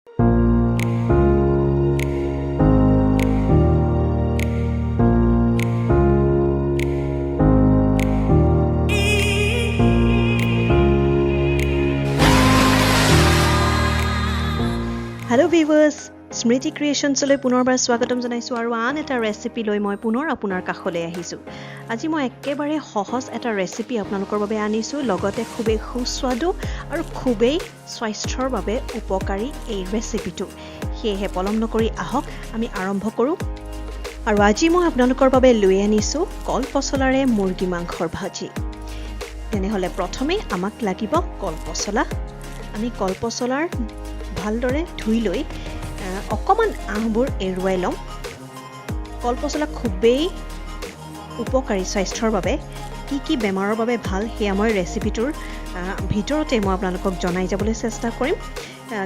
Hello' viewers, স্মৃতি ক্ৰিয়েশ্যনছলৈ পুনৰবাৰ স্বাগতম জনাইছোঁ আৰু আন এটা ৰেচিপি লৈ মই পুনৰ আপোনাৰ কাষলৈ আহিছোঁ। আজি মই একেবাৰে সহজ এটা ৰেচিপি আপোনালোকৰ বাবে আনিছোঁ, লগতে খুবেই সুস্বাদু আৰু খুবেই স্বাস্থ্যৰ বাবে উপকাৰী এই ৰেচিপিটো। সেয়েহে পলম নকৰি আহক, আমি আৰম্ভ কৰোঁ। আৰু আজি মই আপোনালোকৰ বাবে লৈ আনিছোঁ কল পচলাৰে মুৰ্গী মাংসৰ ভাজি। তেনেহ'লে প্ৰথমেই আমাক লাগিব কল পচলা। আমি কল পচলাৰ ভালদৰে ধুই লৈ অকণমান আঁহবোৰ এৰুৱাই ল'ম। কল পচলা খুবেই উপকাৰী স্বাস্থ্যৰ বাবে। কি কি বেমাৰৰ বাবে ভাল, সেয়া মই ৰেচিপিটোৰ ভিতৰতে মই আপোনালোকক জনাই যাবলৈ চেষ্টা কৰিম।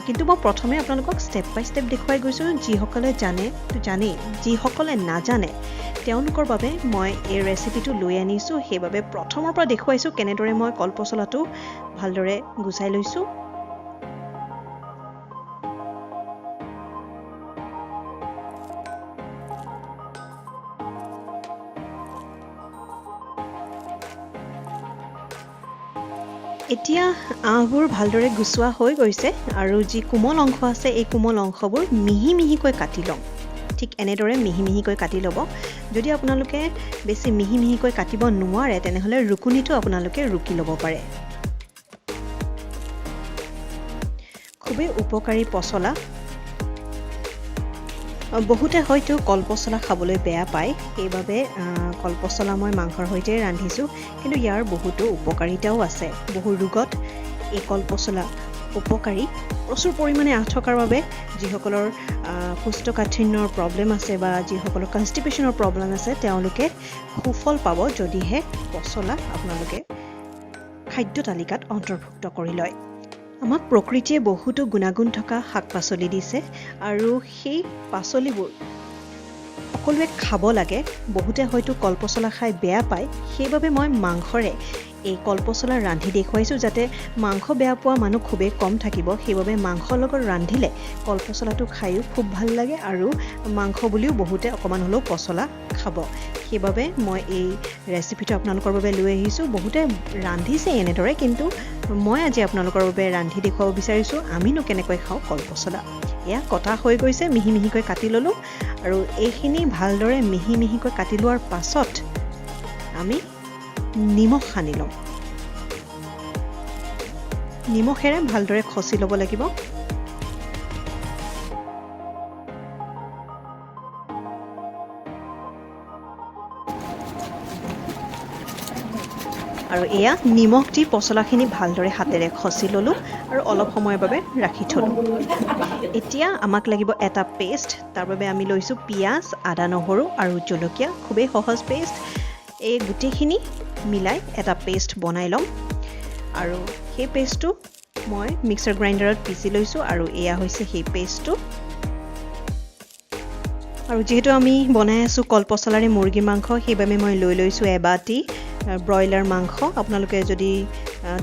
কিন্তু মই প্ৰথমে আপোনালোকক ষ্টেপ বাই ষ্টেপ দেখুৱাই গৈছোঁ। যিসকলে জানে তো জানেই, যিসকলে নাজানে তেওঁলোকৰ বাবে মই এই ৰেচিপিটো লৈ আনিছোঁ। সেইবাবে প্ৰথমৰ পৰা দেখুৱাইছোঁ কেনেদৰে মই কল পচলাটো ভালদৰে গুচাই লৈছোঁ। এতিয়া আঁহবোৰ ভালদৰে গুচোৱা হৈ গৈছে আৰু যি কোমল অংশ আছে, এই কোমল অংশবোৰ মিহি মিহিকৈ কাটি ল'ম। ঠিক এনেদৰে মিহি মিহিকৈ কাটি ল'ব। যদি আপোনালোকে বেছি মিহি মিহিকৈ কাটিব নোৱাৰে, তেনেহ'লে ৰুকুনিটো আপোনালোকে ৰুকি ল'ব পাৰে। খুবেই উপকাৰী পচলা। বহুতে হয়তো কল পচলা খাবলৈ বেয়া পায়, সেইবাবে কল পচলা মই মাংসৰ সৈতে ৰান্ধিছোঁ। কিন্তু ইয়াৰ বহুতো উপকাৰিতাও আছে। বহু ৰোগত এই কল পচলা উপকাৰী। প্ৰচুৰ পৰিমাণে আঁহ থকাৰ বাবে যিসকলৰ কোষ্ঠকাঠিন্যৰ প্ৰব্লেম আছে বা যিসকলৰ কনষ্টিপেশ্যনৰ প্ৰব্লেম আছে, তেওঁলোকে সুফল পাব যদিহে পচলা আপোনালোকে খাদ্য তালিকাত অন্তৰ্ভুক্ত কৰি লয়। আমাক প্ৰকৃতিয়ে বহুতো গুণাগুণ থকা শাক পাচলি দিছে আৰু সেই পাচলিবোৰ সকলোৱে খাব লাগে। বহুতে হয়তো কল পচলা খাই বেয়া পায়, সেইবাবে মই মাংসৰে এই কল পচলা ৰান্ধি দেখুৱাইছোঁ, যাতে মাংস বেয়া পোৱা মানুহ খুবেই কম থাকিব। সেইবাবে মাংসৰ লগত ৰান্ধিলে কল পচলাটো খায়ো খুব ভাল লাগে আৰু মাংস বুলিও বহুতে অকণমান হ'লেও পচলা খাব। সেইবাবে মই এই ৰেচিপিটো আপোনালোকৰ বাবে লৈ আহিছোঁ। বহুতে ৰান্ধিছে এনেদৰে, কিন্তু মই আজি আপোনালোকৰ বাবে ৰান্ধি দেখুৱাব বিচাৰিছোঁ আমিনো কেনেকৈ খাওঁ কল পচলা। এয়া কটা হৈ গৈছে, মিহি মিহিকৈ কাটি ল'লোঁ আৰু এইখিনি ভালদৰে মিহি মিহিকৈ কাটি লোৱাৰ পাছত আমি নিমখ সানি ল'ম। নিমখেৰে ভালদৰে খচি ল'ব লাগিব। আৰু এয়া নিমখ দি পচলাখিনি ভালদৰে হাতেৰে খচি ল'লোঁ আৰু অলপ সময়ৰ বাবে ৰাখি থ'লোঁ। এতিয়া আমাক লাগিব এটা পেষ্ট। তাৰ বাবে আমি লৈছোঁ পিঁয়াজ, আদা, নহৰু আৰু জলকীয়া। খুবেই সহজ পেষ্ট। এই গোটেইখিনি মিলাই এটা পেষ্ট বনাই ল'ম আৰু সেই পেষ্টটো মই মিক্সাৰ গ্ৰাইণ্ডাৰত পিচি লৈছোঁ আৰু এয়া হৈছে সেই পেষ্টটো। আৰু যিহেতু আমি বনাই আছোঁ কল পচলাৰে মুৰ্গী মাংস, সেইবাবে মই লৈ লৈছোঁ এবাটি ব্ৰইলাৰ মাংস। আপোনালোকে যদি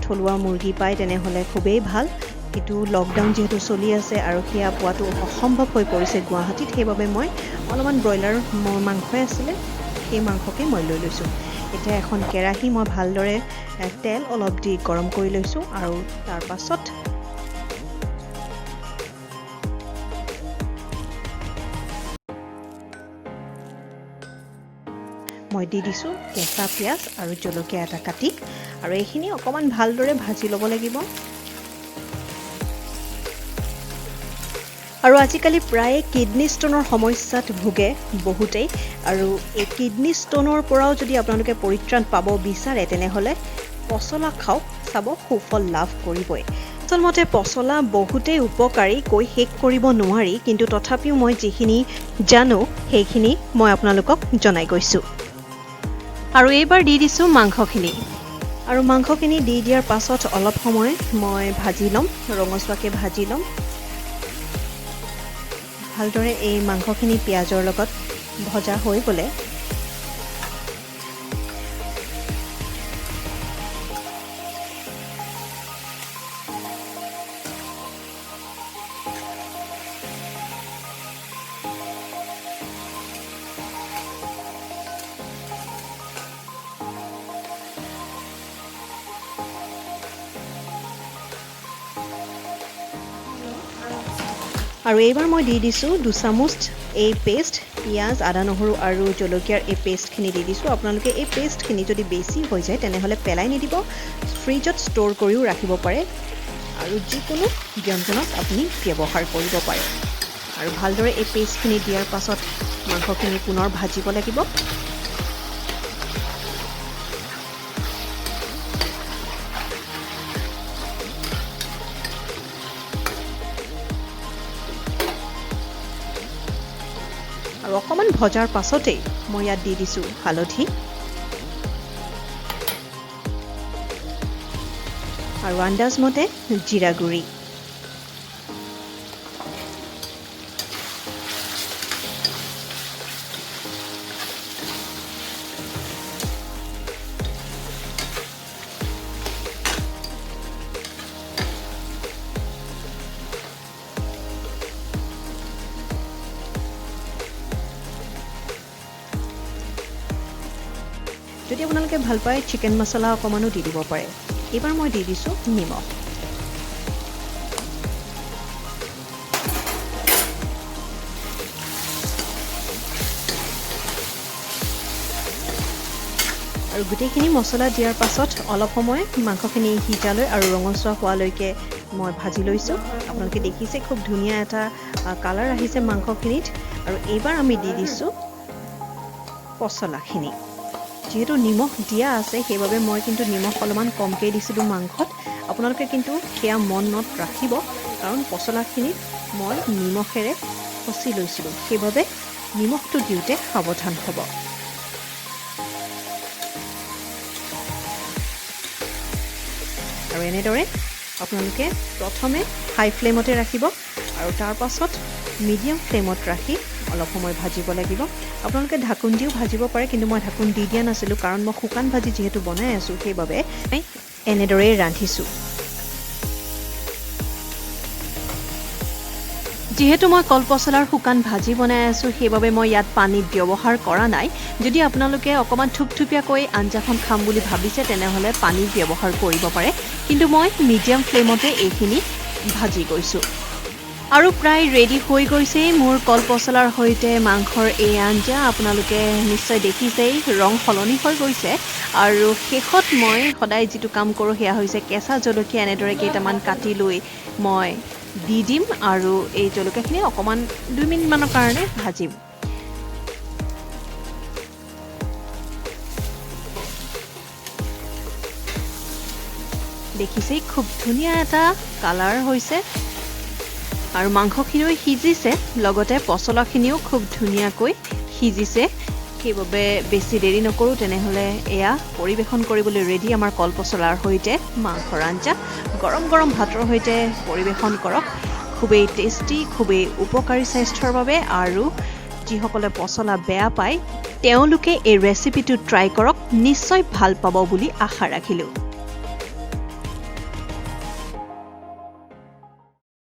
থলুৱা মুৰ্গী পায়, তেনেহ'লে খুবেই ভাল। কিন্তু লকডাউন যিহেতু চলি আছে আৰু সেয়া পোৱাটো অসম্ভৱ হৈ পৰিছে গুৱাহাটীত, সেইবাবে মই অলপমান ব্ৰইলাৰ মাংসই আছিলে, সেই মাংসকে মই লৈ লৈছোঁ। এতিয়া এখন কেৰাহী মই ভালদৰে তেল অলপ দি গৰম কৰি লৈছোঁ আৰু তাৰ পাছত মই দি দিছোঁ কেঁচা পিঁয়াজ আৰু জলকীয়া এটা কাটি আৰু এইখিনি অকণমান ভালদৰে ভাজি ল'ব লাগিব। আৰু আজিকালি প্ৰায়ে কিডনী ষ্ট'নৰ সমস্যাত ভোগে বহুতেই আৰু এই কিডনী ষ্ট'নৰ পৰাও যদি আপোনালোকে পৰিত্ৰাণ পাব বিচাৰে, তেনেহ'লে পচলা খাওক, চাব সুফল লাভ কৰিবই। আচলমতে পচলা বহুতেই উপকাৰী, কৈ শেষ কৰিব নোৱাৰি, কিন্তু তথাপিও মই যিখিনি জানো সেইখিনি মই আপোনালোকক জনাই গৈছোঁ। আৰু এইবাৰ দি দিছোঁ মাংসখিনি আৰু মাংসখিনি দি দিয়াৰ পাছত অলপ সময় মই ভাজি ল'ম, ৰঙচুৱাকৈ ভাজি ল'ম ভালদৰে। এই মাংসখিনি পিঁয়াজৰ লগত ভজা হৈ গ'লে আৰু এইবাৰ মই দি দিছোঁ 2 চামুচ এই পেষ্ট, পিঁয়াজ, আদা, নহৰু আৰু জলকীয়াৰ এই পেষ্টখিনি দি দিছোঁ। আপোনালোকে এই পেষ্টখিনি যদি বেছি হৈ যায়, তেনেহ'লে পেলাই নিদিব, ফ্ৰিজত ষ্ট'ৰ কৰিও ৰাখিব পাৰে আৰু যিকোনো ব্যঞ্জনত আপুনি ব্যৱহাৰ কৰিব পাৰে। আৰু ভালদৰে এই পেষ্টখিনি দিয়াৰ পাছত মাংসখিনি পুনৰ ভাজিব লাগিব। আৰু অকণমান ভজাৰ পাছতেই মই ইয়াত দি দিছোঁ হালধি আৰু আন্দাজমতে জিৰা গুড়ি। যদি আপোনালোকে ভাল পায়, চিকেন মছলা অকণমানো দি দিব পাৰে। এইবাৰ মই দি দিছোঁ নিমখ। আৰু গোটেইখিনি মছলা দিয়াৰ পাছত অলপ সময় মাংসখিনি সিজালৈ আৰু ৰঙচুৱা হোৱালৈকে মই ভাজি লৈছোঁ। আপোনালোকে দেখিছে, খুব ধুনীয়া এটা কালাৰ আহিছে মাংসখিনিত। আৰু এইবাৰ আমি দি দিছোঁ পচলাখিনি। যিহেতু নিমখ দিয়া আছে, সেইবাবে মই কিন্তু নিমখ অলপমান কমকৈ দিছিলোঁ মাংসত। আপোনালোকে কিন্তু সেয়া মনত ৰাখিব, কাৰণ পচলাখিনিত মই নিমখেৰে খচি লৈছিলোঁ। সেইবাবে নিমখটো দিওঁতে সাৱধান হ'ব। আৰু এনেদৰে আপোনালোকে প্ৰথমে হাই ফ্লেমতে ৰাখিব আৰু তাৰ পাছত মিডিয়াম ফ্লেমত ৰাখি অলপ সময় ভাজিব লাগিব। আপোনালোকে ঢাকোন দিও ভাজিব পাৰে, কিন্তু মই ঢাকোন দি দিয়া নাছিলোঁ, কাৰণ মই শুকান ভাজি যিহেতু বনাই আছোঁ, সেইবাবে এনেদৰেই ৰান্ধিছোঁ। যিহেতু মই কলপচলাৰ শুকান ভাজি বনাই আছোঁ, সেইবাবে মই ইয়াত পানী ব্যৱহাৰ কৰা নাই। যদি আপোনালোকে অকণমান থুপথুপীয়াকৈ আঞ্জাখন খাম বুলি ভাবিছে, তেনেহ'লে পানী ব্যৱহাৰ কৰিব পাৰে। কিন্তু মই মিডিয়াম ফ্লেমতে এইখিনি ভাজি গৈছোঁ আৰু প্ৰায় ৰেডি হৈ গৈছেই মোৰ কলপচলাৰ সৈতে মাংসৰ এই আঞ্জা। আপোনালোকে নিশ্চয় দেখিছেই, ৰং সলনি হৈ গৈছে। আৰু শেষত মই সদায় যিটো কাম কৰোঁ, সেয়া হৈছে কেঁচা জলকীয়া এনেদৰে কেইটামান কাটি লৈ মই দি দিম আৰু এই জলকীয়াখিনি অকণমান 2 মিনিটমানৰ কাৰণে ভাজিম। দেখিছেই, খুব ধুনীয়া এটা কালাৰ হৈছে আৰু মাংসখিনিও সিজিছে, লগতে পচলাখিনিও খুব ধুনীয়াকৈ সিজিছে। সেইবাবে বেছি দেৰি নকৰোঁ। তেনেহ'লে এয়া পৰিৱেশন কৰিবলৈ ৰেডি আমাৰ কলপচলাৰ সৈতে মাংসৰ আঞ্জা। গৰম গৰম ভাতৰ সৈতে পৰিৱেশন কৰক। খুবেই টেষ্টি, খুবেই উপকাৰী স্বাস্থ্যৰ বাবে। আৰু যিসকলে পচলা বেয়া পায়, তেওঁলোকে এই ৰেচিপিটো ট্ৰাই কৰক, নিশ্চয় ভাল পাব বুলি আশা ৰাখিলোঁ।